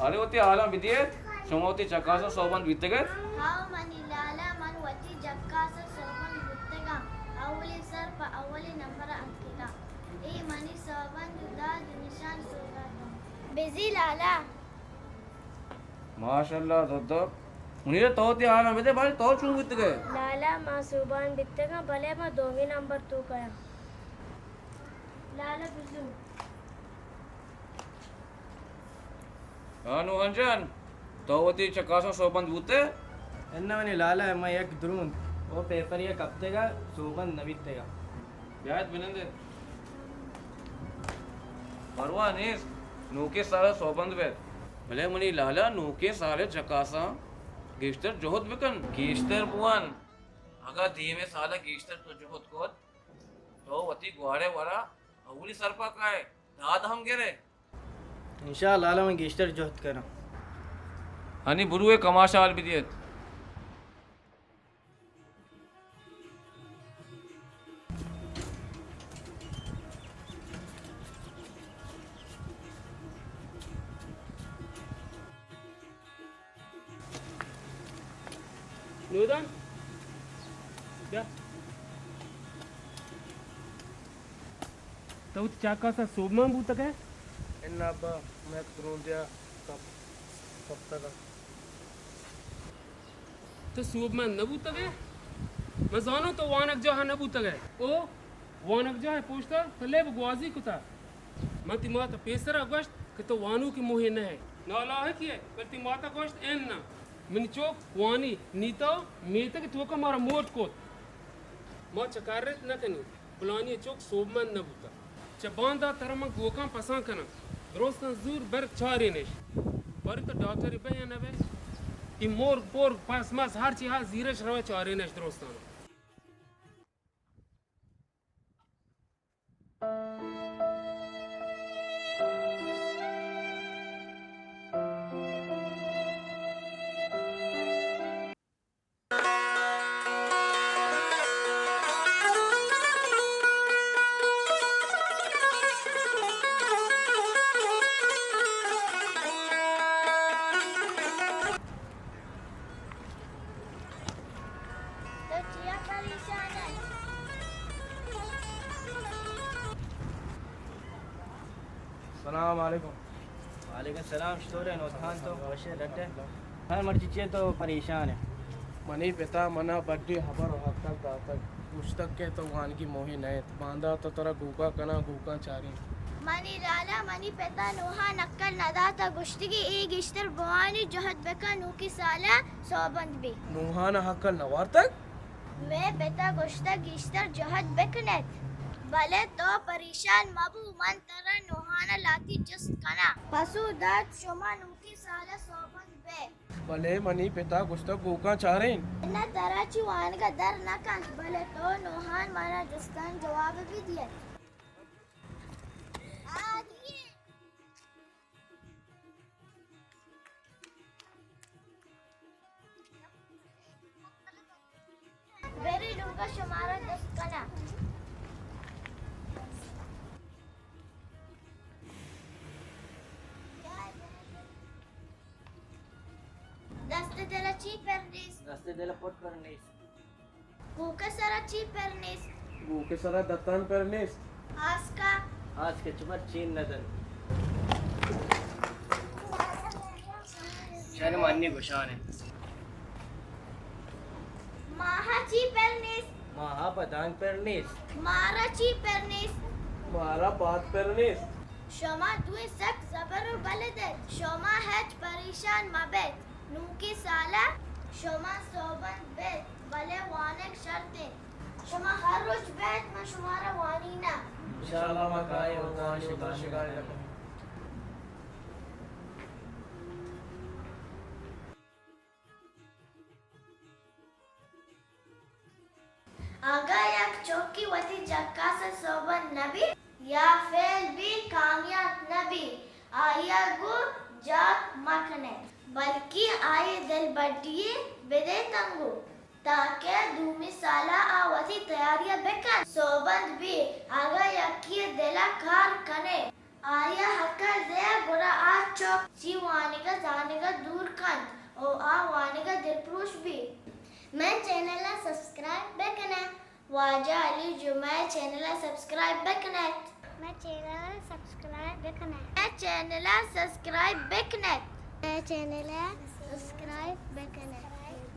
بلے وتی حالاں بدیت، شما وتی چکاساں سوبمند بیتگ ات؟ ہاو منی لالا، من وتی چکاساں سوبمند بوتگاں، اولی سر پہ اولی نمبر ءَ اتکگاں۔ اے منی سوبمند ءُ داد ءُ نشان سوگات اَنت۔ بزی لالا۔ ماشاءاللہ، ددک۔ منیر، تو وتی حالاں بدے، بارے تو چون بوتگ ئے؟ لالا، ما سوبمند بیتگاں، بلے ما دومی نمبر توک ءَ آں۔ لالا بزو۔ ہاں نوحان جان، تو وتی چکاساں سوبمند بوتے؟ اناں منی لالا، ما یک درون او پیپر ءَ کپتگ ءُ سوبمند نہ بیتگ۔ بیایت بنندے۔ پرواہ نیست، نوکیں سال ءَ سوبمند بیت۔ بلے منی لالا، نوکیں سال ءَ چکاساں گیشتر جہد بکن، گیشتر بوان۔ اگاں دیمے سال ءَ گیشتر تو جہد کت، تو وتی گواڑے ورا اولی سرپا کائے، داد ہم گرے۔ انشاءاللہ لالا، من گیشتر جہد کناں۔ ہنی بروئے کماشاں حال بدیت۔ نودان، بیا۔ تو وتی چاکاسا سوبمند بوتگ ئے؟ انا ابا، مئے درونتیا کپ-، کپتگ ات۔ تو سوبمند نہ بوتگ ئے؟ من زاناں تو وانگجاہ ءَ نہ بوتگ ئے۔ او وانگجاہ ءِ پشتا تو لیب گوازی کتا۔ من تئی مات ءَ پیسرا گوشت کہ تو وانوکیں موہے نہ ئے۔ نالاحقے ئے، بلے تئی مات ءَ گوشت اناں۔ منی چک وانی، نی تو میتگ ءِ توکا مارا موٹ کت۔ ما چکارت نہ کنیں۔ پلانی ءِ چک سوبمند نہ بوتگ۔ چہ باندا ترا من گوکاں پسان کناں۔ درستاں زور بر چارینش۔ باریں تو ڈاکٹرے بئے یا نہ بئے، اے مرگ پرگ پس مس ہرچی ہست زیرش روئے چارینش درستاں۔ تو چیا پریشان ئے؟ سلام علیکم۔ وعلیکم سلام، چطور ئے نوحان، تو خوش ئے، ڈٹ ئے؟ ہاں، مرچی چیئے تو پریشان ئے؟ منی پتا منا بڈی ہبر و ہکل داتگ، گوشتگ کہ تو وانگی موہے نہ ات، باندا تو ترا گوکا کناں، گوکاں چاریں۔ منی لالا، منی پتا نوحان ہکل نہ داتگ، گوشتگی اے گیشتر بوانی، جہد بکن، نوکی سالا سوبمند بی۔ نوحان ہکل نہ وارتگ؟ مئے پتا گوشتگ گیشتر جہد بکن ات، بلے تو پریشان مبو، من ترا نوحان ءَ لہتی جست کناں۔ پسو دات، شما نوکی سال ءَ سوبمند بئے۔ بلے منی پتا گوشتگ گوکاں چارین۔ نہ، ترا چی وانگ ءَ در نہ کنت، بلے تو نوحان منا جستان جواب بدیت۔ بری لوگا شمارا جست کناں۔ دست دل چی پر نیست؟ دست دل پٹ پر نیست۔ گوک ءِ سرا چی پر نیست؟ گوک ءِ سرا دتان پر نیست۔ آسکا؟ آسکا چمر چین نہ دنت۔ شر منی گشان انت۔ ماہا چی پر نیست؟ ماہا پدانک پر نیست۔ مارا چی پر نیست؟ مارا پاد پر نیست۔ شما دوئیں سک زبر و بلد ات۔ شما ہچ پریشان مبیت۔ نوکی سال ءَ شما سوبمند بیت، بلے وانگ شرط انت۔ شما ہر روچ بیت، من شمارا وانیناں۔ انشاءاللہ ما کائیں و وانیں و ترا شگاری نہ کنیں۔ اگاں یک چکے وتی چکاس ءَ سوبمند نہ بیت یا فیل بیت، کامیاب نہ بیت، آئی ءَ گوں جاک مہ کن ات، بلکیں آئی ءِ دلبڈی ءَ بدیت انگو، تاکہ دومی سال ءَ آ وتی تیاری ءَ بہ کنت، سوبمند بیت۔ اگاں یکے ءِ دل ءَ کار کن ئے، آئی ءَ ہکل دئے، گڑا آ چک چہ وانگ ءُ زانگ ءَ دور کنت ءُ آ وانگ ءَ دلپروش بیت۔ مئے چینل ءَ سبسکرائب بہ کن ات۔ واجہ علی جمعہ ءِ چینل ءَ سبسکرائب بہ کن ات۔ مئے چینل ءَ سبسکرائب بہ کن ات۔ مئے چینل ءَ سبسکرائب بہ کن ات۔ مئے چینل ءَ سبسکرائب بہ کن ات۔